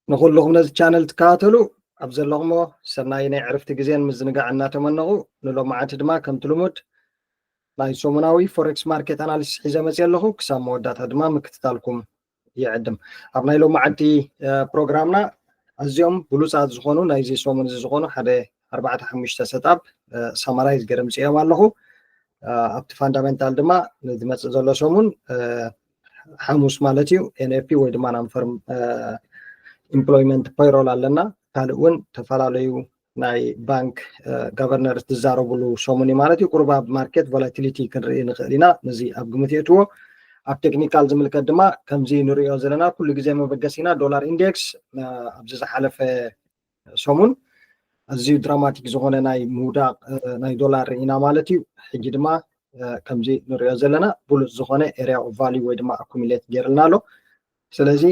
ንኹልኹም ነዚ ቻነል ትከታተሉ ኣብ ዘለኹሞ ሰናይ ናይ ዕርፍቲ ግዜን ምዝንጋዕ እናተመነቑ፣ ንሎማዓንቲ ድማ ከምቲ ልሙድ ናይ ሰሙናዊ ፎሬክስ ማርኬት ኣናሊሲስ ሒዘ መፅየ ኣለኹ። ክሳብ መወዳእታ ድማ ምክትታልኩም ይዕድም። ኣብ ናይ ሎማዓንቲ ፕሮግራምና ኣዝዮም ብሉፃት ዝኾኑ ናይዚ ሰሙን እዚ ዝኾኑ ሓደ ኣርባዕተ ሓሙሽተ ሰጣብ ሳማራይዝ ገይረ ምፅኦም ኣለኹ። ኣብቲ ፋንዳሜንታል ድማ ንዝመፅእ ዘሎ ሰሙን ሓሙስ ማለት እዩ ኤንኤፍፒ ወይ ድማ ናን ፈርም ኢምፕሎይመንት ፓይሮል ኣለና። ካልእ እውን ዝተፈላለዩ ናይ ባንክ ጋቨርነር ዝዛረብሉ ሰሙን እዩ ማለት እዩ። ቁሩብ ኣብ ማርኬት ቮላቲሊቲ ክንርኢ ንኽእል ኢና። ነዚ ኣብ ግምት የእትዎ። ኣብ ቴክኒካል ዝምልከት ድማ ከምዚ ንሪኦ ዘለና ኩሉ ግዜ መበገሲና ዶላር ኢንዴክስ ኣብዚ ዝሓለፈ ሰሙን ኣዝዩ ድራማቲክ ዝኾነ ናይ ምውዳቕ ናይ ዶላር ርኢና ማለት እዩ። ሕጂ ድማ ከምዚ ንሪኦ ዘለና ብሉፅ ዝኾነ ኤሪያ ኦፍ ቫልዩ ወይ ድማ ኣኩሚሌት ገይርልና ኣሎ። ስለዚ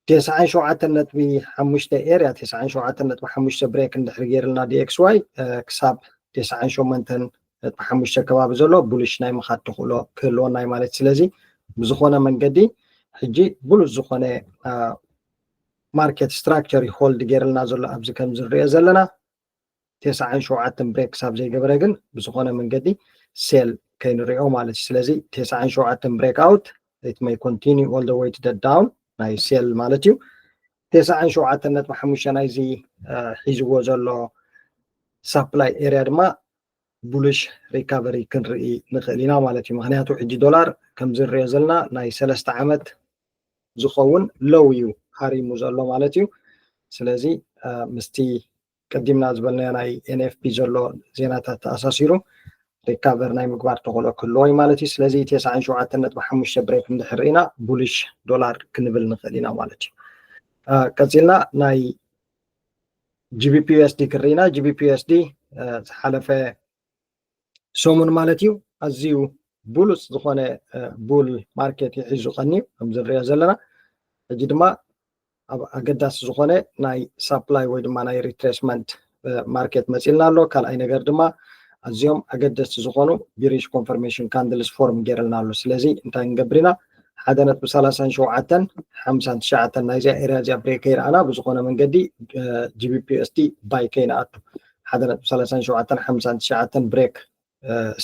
ተስዓን ሸውዓተን ነጥቢ ሓሙሽተ ኤሪያ ተስዓን ሸውዓተን ነጥቢ ሓሙሽተ ብሬክ እንድሕር ገይርልና ዲኤክስዋይ ክሳብ ተስዓን ሸሞንተን ነጥቢ ሓሙሽተ ከባቢ ዘሎ ቡልሽ ናይ ምኻድ ተኽእሎ ክህልወና እዩ ማለት። ስለዚ ብዝኾነ መንገዲ ሕጂ ብሉፅ ዝኾነ ማርኬት ስትራክቸር ሆልድ ገይርልና ዘሎ ኣብዚ ከም ዝንሪኦ ዘለና ተስዓን ሸውዓተን ብሬክ ክሳብ ዘይገበረ ግን ብዝኾነ መንገዲ ሴል ከይንሪኦ ማለት እዩ። ስለዚ ተስዓን ሸውዓተን ብሬክ ኣውት it may continue all the way to the down ናይ ሴል ማለት እዩ። ተስዓን ሸውዓተን ነጥቢ ሓሙሽተ ናይዚ ሒዝዎ ዘሎ ሳፕላይ ኤሪያ ድማ ቡልሽ ሪካቨሪ ክንርኢ ንኽእል ኢና ማለት እዩ። ምክንያቱ ሕጂ ዶላር ከም ዝንሪኦ ዘለና ናይ ሰለስተ ዓመት ዝኸውን ሎው እዩ ሃሪሙ ዘሎ ማለት እዩ። ስለዚ ምስቲ ቀዲምና ዝበልናዮ ናይ ኤንኤፍፒ ዘሎ ዜናታት ተኣሳሲሩ ሪካቨር ናይ ምግባር ተኽእሎ ክህልዎ እዩ ማለት እዩ። ስለዚ ተስዓን ሸውዓተን ነጥቢ ሓሙሽተ ብሬክ እንድሕር ርኢና ቡልሽ ዶላር ክንብል ንኽእል ኢና ማለት እዩ። ቀፂልና ናይ ጂቢፒ ዩኤስዲ ክርኢና። ጂቢፒ ዩኤስዲ ዝሓለፈ ሰሙን ማለት እዩ ኣዝዩ ብሉፅ ዝኾነ ቡል ማርኬት ይሒዙ ቀንዩ ከም ዝንሪኦ ዘለና። ሕጂ ድማ ኣብ ኣገዳሲ ዝኾነ ናይ ሳፕላይ ወይ ድማ ናይ ሪትሬስመንት ማርኬት መፂልና ኣሎ። ካልኣይ ነገር ድማ ኣዝዮም ኣገደስቲ ዝኾኑ ቢሪሽ ኮንፈርሜሽን ካንድልስ ፎርም ገይርልና ኣሎ። ስለዚ እንታይ ንገብር ኢና ሓደ ነጥቢ ሰላሳን ሸውዓተን ሓምሳን ትሽዓተን ናይዚኣ ኤርያ እዚኣ ብሬክ ከይረኣና ብዝኾነ መንገዲ ጂቢፒ ዩኤስዲ ባይ ከይንኣቱ ሓደ ነጥቢ ሰላሳን ሸውዓተን ሓምሳን ትሽዓተን ብሬክ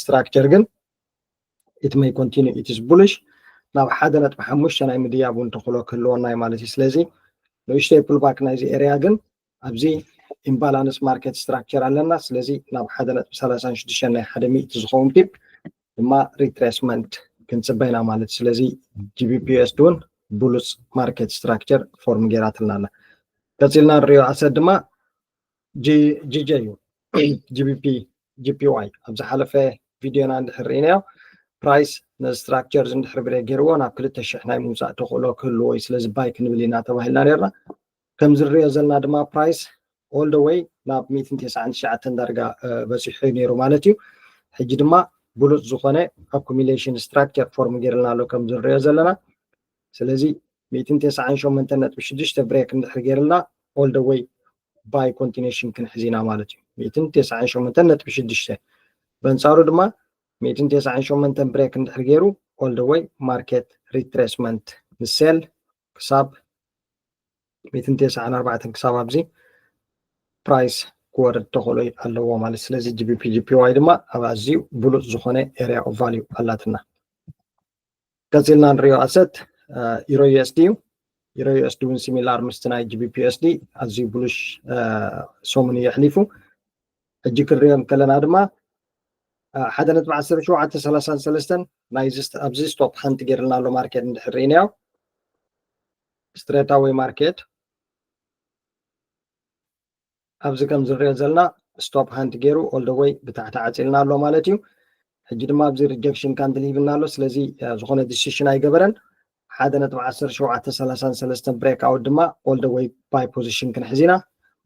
ስትራክቸር ግን it may continue it is bullish ናብ ሓደ ነጥቢ ሓሙሽተ ናይ ምድያብ እውን ተኽእሎ ክህልወና እዩ ማለት እዩ። ስለዚ ንእሽተይ ፑልባክ ናይዚ ኤርያ ግን ኣብዚ ኢምባላንስ ማርኬት ስትራክቸር ኣለና። ስለዚ ናብ ሓደ ነጥቢ ሰላሳን ሽዱሽተን ናይ ሓደ ሚእቲ ዝኸውን ፒፕ ድማ ሪትሬስመንት ክንፅበ ኢና ማለት እዩ። ስለዚ ጂቢፒ ዩኤስዲ እውን ብሉፅ ማርኬት ስትራክቸር ፎርም ገይራትልና ኣላ። ቀፂልና ንሪኦ ኣሰት ድማ ጂጄ እዩ። ጂቢፒ ጂፒዋይ ኣብ ዝሓለፈ ቪድዮና እንድሕር ርኢናዮ ፕራይስ ነዚ ስትራክቸር እዚ እንድሕር ብሬክ ገይርዎ ናብ ክልተ ሽሕ ናይ ምውፃእ ተኽእሎ ክህልዎ እዩ። ስለዚ ባይ ክንብል ኢና ተባሂልና ነርና። ከም ዝንሪኦ ዘለና ድማ ፕራይስ all the way ናብ ሚእትን ተስዓን ትሽዓተን ዳርጋ በፂሑ እዩ ነይሩ ማለት እዩ። ሕጂ ድማ ብሉፅ ዝኾነ ኣኩሚሌሽን ስትራክቸር ፎርም ገይርልና ኣሎ ከም ዝንሪኦ ዘለና። ስለዚ ሚእትን ተስዓን ሸሞንተን ነጥቢ ሽዱሽተ ብሬክ እንድሕር ገይርልና all the way ባይ ኮንቲኒሽን ክንሕዝ ኢና ማለት እዩ። ሚእትን ተስዓን ሸሞንተን ነጥቢ ሽዱሽተ በንፃሩ ድማ ሚእትን ተስዓን ሸሞንተን ብሬክ እንድሕር ገይሩ all the way ማርኬት ሪትሬስመንት ንሴል ክሳብ ሚእትን ተስዓን ኣርባዕተን ክሳብ ኣብዚ ፕራይስ ክወርድ ተኽእሎ ኣለዎ ማለት። ስለዚ ጂቢፒ ጂፒዋይ ድማ ኣብ ኣዝዩ ብሉፅ ዝኾነ ኤሪያ ኦፍ ቫልዩ ኣላትና። ቀፂልና ንሪኦ ኣሰት ኢሮ ዩኤስዲ እዩ። ኢሮ ዩኤስዲ እውን ሲሚላር ምስቲ ናይ ጂቢፒ ዩኤስዲ ኣዝዩ ብሉሽ ሰሙን እዩ ኣሕሊፉ። ሕጂ ክንሪኦ ከለና ድማ ሓደ ነጥቢ ዓሰርተ ሸውዓተ ሰላሳን ሰለስተን ናይዚ ኣብዚ ስቶፕ ሃንት ገይርልና ኣሎ ማርኬት እንድሕር ርኢናዮ ስትሬት ኣወይ ማርኬት ኣብዚ ከም ዝሪኦ ዘለና ስቶፕ ሃንት ገይሩ all the way ብታሕቲ ዓፂልና ኣሎ ማለት እዩ። ሕጂ ድማ ኣብዚ ሪጀክሽን ካንድል ሂብና ኣሎ። ስለዚ ዝኾነ ዲሲሽን ኣይገበረን። ሓደ ነጥቢ ዓሰርተ ሸውዓተ ሰላሳን ሰለስተን ብሬክ ኣውት ድማ all the way ባይ ፖዚሽን ክንሕዝ ኢና።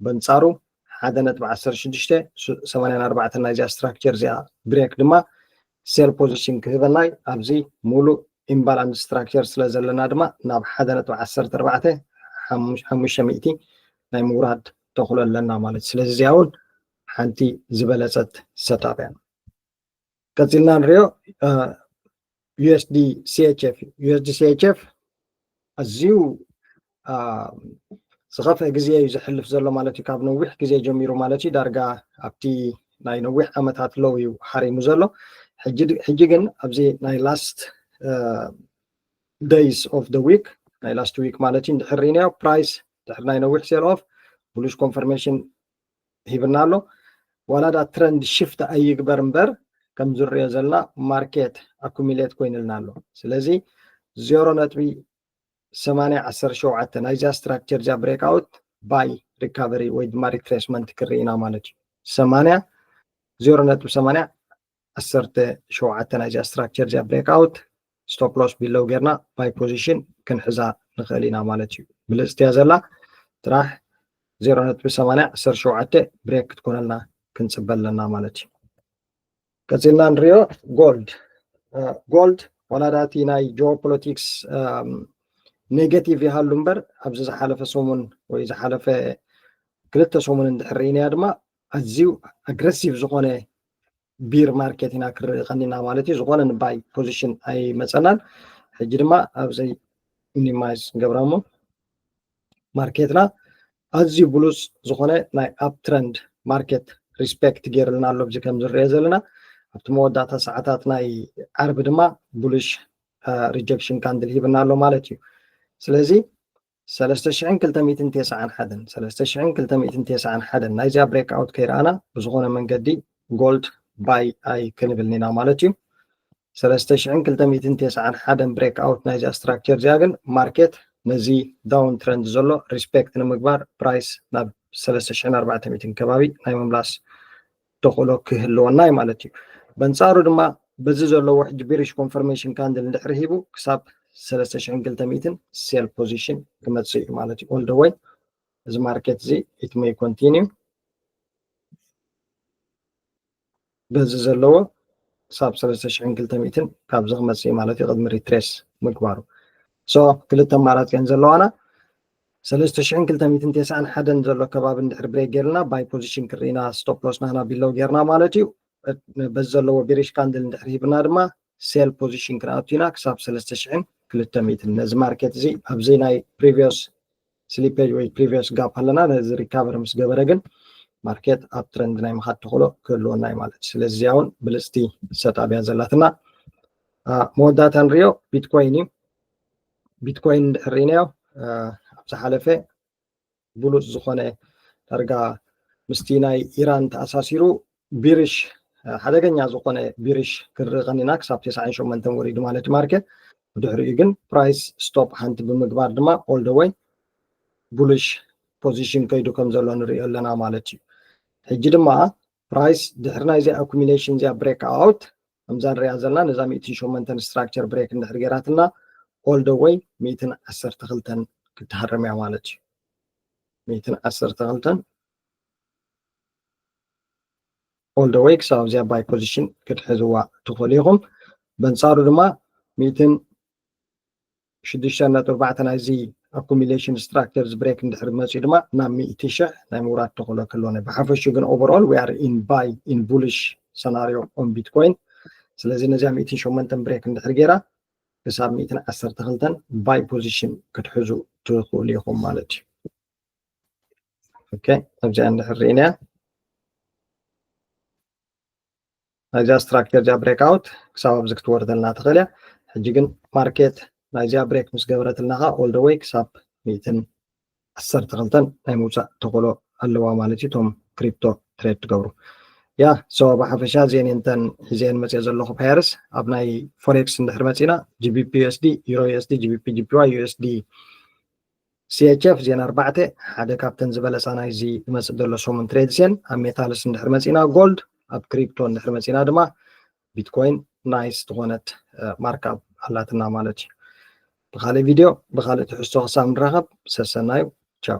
በንፃሩ ሓደ ነጥቢ ዓሰርተ ሽዱሽተ ሰማንያን ኣርባዕተን ናይዚኣ ስትራክቸር እዚኣ ብሬክ ድማ ሴል ፖዚሽን ክህበና እዩ። ኣብዚ ሙሉእ ኢምባላንስ ስትራክቸር ስለ ዘለና ድማ ናብ ሓደ ነጥቢ ዓሰርተ ኣርባዕተ ሓሙሽተ ሚእቲ ናይ ምውራድ ተኽእሎ ኣለና ማለት እዩ። ስለዚ እዚኣ እውን ሓንቲ ዝበለፀት ሰታፕ እያ። ቀፂልና ንሪኦ ዩኤስዲ ሲኤችኤፍ እዩ። ዩኤስዲ ሲኤችኤፍ ኣዝዩ ዝኸፍአ ግዜ እዩ ዘሕልፍ ዘሎ ማለት እዩ። ካብ ነዊሕ ግዜ ጀሚሩ ማለት እዩ፣ ዳርጋ ኣብቲ ናይ ነዊሕ ዓመታት ሎው እዩ ሓሪሙ ዘሎ። ሕጂ ግን ኣብዚ ናይ last days of the week፣ ናይ last week ማለት እዩ፣ እንድሕር ርኢናዮ፣ price ድሕሪ ናይ ነዊሕ sell off bullish confirmation ሂብና ኣሎ። ዋላ ዳ trend shift ኣይግበር እምበር፣ ከም ዝርዮ ዘለና market accumulate ኮይንልና ኣሎ። ስለዚ ዜሮ ነጥቢ ሰማንያ ዓሰርተ ሸውዓተ ናይዚኣ structure እዚኣ breakout buy recovery ወይ ድማ retracement ክርኢ ኢና ማለት እዩ። ሰማንያ፣ ዜሮ ነጥቢ ሰማንያ ዓሰርተ ሸውዓተ ናይዚኣ structure እዚኣ breakout stop loss below ጌርና buy position ክንሕዛ ንኽእል ኢና ማለት እዩ። ብልፅቲ እያ ዘላ፣ ጥራሕ ዜሮ ነጥቢ ሰማንያ ዓሰርተ ሸውዓተ break ክትኮነልና ክንፅበ ኣለና ማለት እዩ። ቀፂልና ንሪኦ gold። Gold ዋላ ዳቲ ናይ geopolitics negative ይሃሉ እምበር፣ ኣብዚ ዝሓለፈ ሰሙን ወይ ዝሓለፈ ክልተ ሰሙን እንድሕር ርኢናያ ድማ ኣዝዩ aggressive ዝኾነ bear market ኢና ክርኢ ቀኒና ማለት እዩ። ዝኾነ ን buy position ኣይመፀናን። ሕጂ ድማ ኣብዚ minimize ንገብራ እሞ፣ ማርኬትና ኣዝዩ ብሉፅ ዝኾነ ናይ uptrend market respect ገይርልና ኣሎ። ኣብዚ ከም ዝረአ ዘለና ኣብቲ መወዳእታ ሰዓታት ናይ ዓርቢ ድማ bullish rejection candle ሂብና ኣሎ ማለት እዩ። ስለዚ ሰለስተ ሽሕን ክልተ ሚእትን ተስዓን ሓደን፣ ሰለስተ ሽሕን ክልተ ሚእትን ተስዓን ሓደን ናይዚኣ breakout ከይረኣና ብዝኾነ መንገዲ gold buy ኣይክንብልን ኢና ማለት እዩ። ሰለስተ ሽሕን ክልተ ሚእትን ተስዓን ሓደን breakout ናይዚኣ structure እዚኣ ግን ማርኬት ነዚ down trend ዘሎ respect ንምግባር price ናብ ሰለስተ ሽሕን ኣርባዕተ ሚእትን ከባቢ ናይ ምምላስ ተኽእሎ ክህልወና እዩ ማለት እዩ። በንጻሩ ድማ በዚ ዘለዎ ሕጂ bearish confirmation candle እንድሕር ሂቡ ክሳብ ሰለስተ ሽሕን ክልተ ሚእትን sell position ክመጽእ እዩ ማለት እዩ። All the way እዚ ማርኬት እዚ it may continue በዚ ዘለዎ ክሳብ ሰለስተ ሽሕን ክልተ ሚእትን ካብዚ ክመጽእ እዩ ማለት እዩ፣ ቅድሚ retrace ምግባሩ። So ክልተ ኣማራፂ እየን ዘለዋና። ሰለስተ ሽሕን ክልተ ሚእትን ተስዓን ሓደን ዘሎ ከባቢ እንድሕር break ጌርና buy position ክርኢና stop loss ናህና below ጌርና ማለት እዩ። በዚ ዘለዎ bearish candle እንድሕር ሂብና ድማ sell position ክንኣቱ ኢና ክሳብ ሰለስተ ሽሕን ክልተ ሚእትን። ነዚ ማርኬት እዚ ኣብዚ ናይ previous slippage ወይ previous gap ኣለና፣ ነዚ recover ምስ ገበረ ግን ማርኬት uptrend ናይ ምኻድ ተኽእሎ ክህልወና እዩ ማለት እዩ። ስለዚ እዚኣ እውን ብልፅቲ setup እያ ዘላትና። መወዳእታ ንሪኦ ቢትኮይን እዩ። ቢትኮይን እንድሕር ርኢናዮ ኣብ ዝሓለፈ ብሉፅ ዝኾነ ዳርጋ ምስቲ ናይ ኢራን ተኣሳሲሩ bearish ሓደገኛ ዝኾነ bearish ክንርኢ ቀኒና ክሳብ ተስዓን ሸሞንተን ወሪዱ ማለት እዩ ማርኬት። ብድሕሪኡ ግን price stop ሓንቲ ብምግባር ድማ all the way bullish position ከይዱ ከም ዘሎ ንሪኦ ኣለና ማለት እዩ። ሕጂ ድማ price ድሕሪ ናይዚ accumulation እዚኣ breakout ከምዛ ንሪኣ ዘለና ነዛ ሚእትን ሸሞንተን structure break እንድሕር ገይራትና all the way ሚእትን ዓሰርተ ክልተን ክትሃርም እያ ማለት እዩ። ሚእትን ዓሰርተ ክልተን all the way ክሳብ ኣብዚኣ buy position ክትሕዝዋ ትኽእሉ ኢኹም። በንጻሩ ድማ ሚእትን ሽዱሽተ ነጥቢ ኣርባዕተ ናይዚ accumulation structure break እንድሕር መፅኡ ድማ ናብ ሚእቲ ሽሕ ናይ ምውራድ ተኽእሎ ክህልወና። ብሓፈሽኡ ግን overall we are in buy in bullish scenario on Bitcoin። ስለዚ ነዚኣ ሚእትን ሸሞንተን break እንድሕር ገይራ ክሳብ ሚእትን ዓሰርተ ክልተን buy position ክትሕዙ ትኽእሉ ኢኹም ማለት እዩ። Okay ኣብዚኣ እንድሕር ርኢናያ ናይዚኣ structure እዚኣ breakout ክሳብ ኣብዚ ክትወርደልና ትኽእል እያ። ሕጂ ግን ማርኬት ናይዚኣ break ምስ ገበረትልና ኸዓ all the way ክሳብ ሚእትን ዓሰርተ ክልተን ናይ ምውፃእ ተኽእሎ ኣለዋ ማለት እዩ። እቶም crypto trade ትገብሩ ያ so ብሓፈሻ እዚአን እንተን ሒዘን መፅአ ዘለኹ pairs ኣብ ናይ forex እንድሕር መፂና GBP USD፣ Euro USD፣ GBP JPY፣ USD CHF እዚአን ኣርባዕተ ሓደ ካብተን ዝበለፃ ናይዚ ዝመፅእ ዘሎ ሰሙን trades እየን። ኣብ metals እንድሕር መፂና gold፣ ኣብ crypto እንድሕር መፂና ድማ Bitcoin nice ዝኾነት markup ኣላትና ማለት እዩ። ብኻልእ ቪድዮ ብኻልእ ትሕዝቶ ክሳብ ንራኸብ ሰሰናዩ ቻው።